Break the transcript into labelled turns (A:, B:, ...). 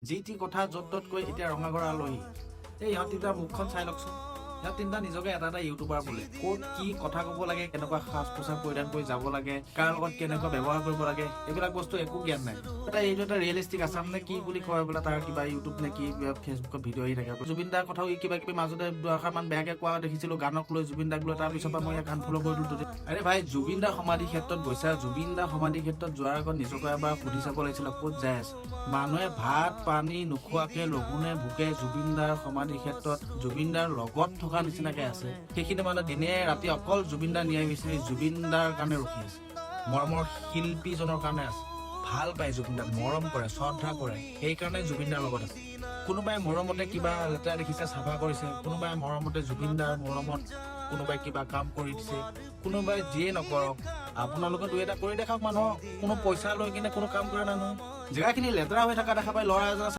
A: যি টি কথা য'ত ত'ত কৈ এতিয়া ৰঙাঘৰ আলহী। এই ইহঁত তিনিটাৰ মুখখন চাই লওকচোন। ইহঁত তিনিটা নিজকে এটা এটা ইউটিউবাৰ বোলে। ক'ত কি কথা ক'ব লাগে, কেনেকুৱা সাজ পোছাক পৰিধান কৰি যাব লাগে, কাৰ লগত কেনেকুৱা ব্যৱহাৰ কৰিব লাগে, এইবিলাক বস্তু একো জ্ঞান নাই। এটা এইটো এটা ৰিয়েলিষ্টিক আছাম নে কি বুলি কয় বোলে, তাৰ কিবা ইউটিউব নে কি ফেচবুকত ভিডিঅ' আহি থাকে। জুবিন দাৰ কথাও ই কিবা কিবি মাজতে দুআষাৰমান বেয়াকে কোৱা দেখিছিলো গানক লৈ, জুবিন দাক লৈ। তাৰ পিছৰ পৰা মই ইয়াক আনফল' কৰি দিলো। আৰে ভাই, জুবিন দাৰ সমাধি ক্ষেত্ৰত গৈছা। জুবিন দাৰ সমাধি ক্ষেত্ৰত যোৱাৰ আগত নিজকে এবাৰ সুধি চাব লাগিছিলে ক'ত যাই আছে। মানুহে ভাত পানী নোখোৱাকে লঘোণে ভোকে জুবিন দাৰ সমাধি ক্ষেত্ৰত জুবিন দাৰ লগত থকা নিচিনাকে আছে। সেইখিনি মানুহে দিনে ৰাতি অকল জুবিন দাৰ ন্যায় বিচাৰি জুবিন দাৰ কাৰণে ৰখি আছে, মৰমৰ শিল্পীজনৰ কাৰণে আছে। ভাল পায় জুবিন দাক, মৰম কৰে, শ্ৰদ্ধা কৰে, সেইকাৰণে জুবিন দাৰ লগত আছে। কোনোবাই মৰমতে কিবা লেতেৰা দেখিছে, চাফা কৰিছে। কোনোবাই মৰমতে, জুবিন দাৰ মৰমত কোনোবাই কিবা কাম কৰি দিছে। কোনোবাই যিয়ে নকৰক, আপোনালোকে দুই এটা কৰি দেখাওক মানুহক। কোনো পইচা লৈ কিনে কোনো কাম কৰা নাই নহয়। জেগাখিনি লেতেৰা হৈ থকা দেখা পাই ল'ৰা এজনে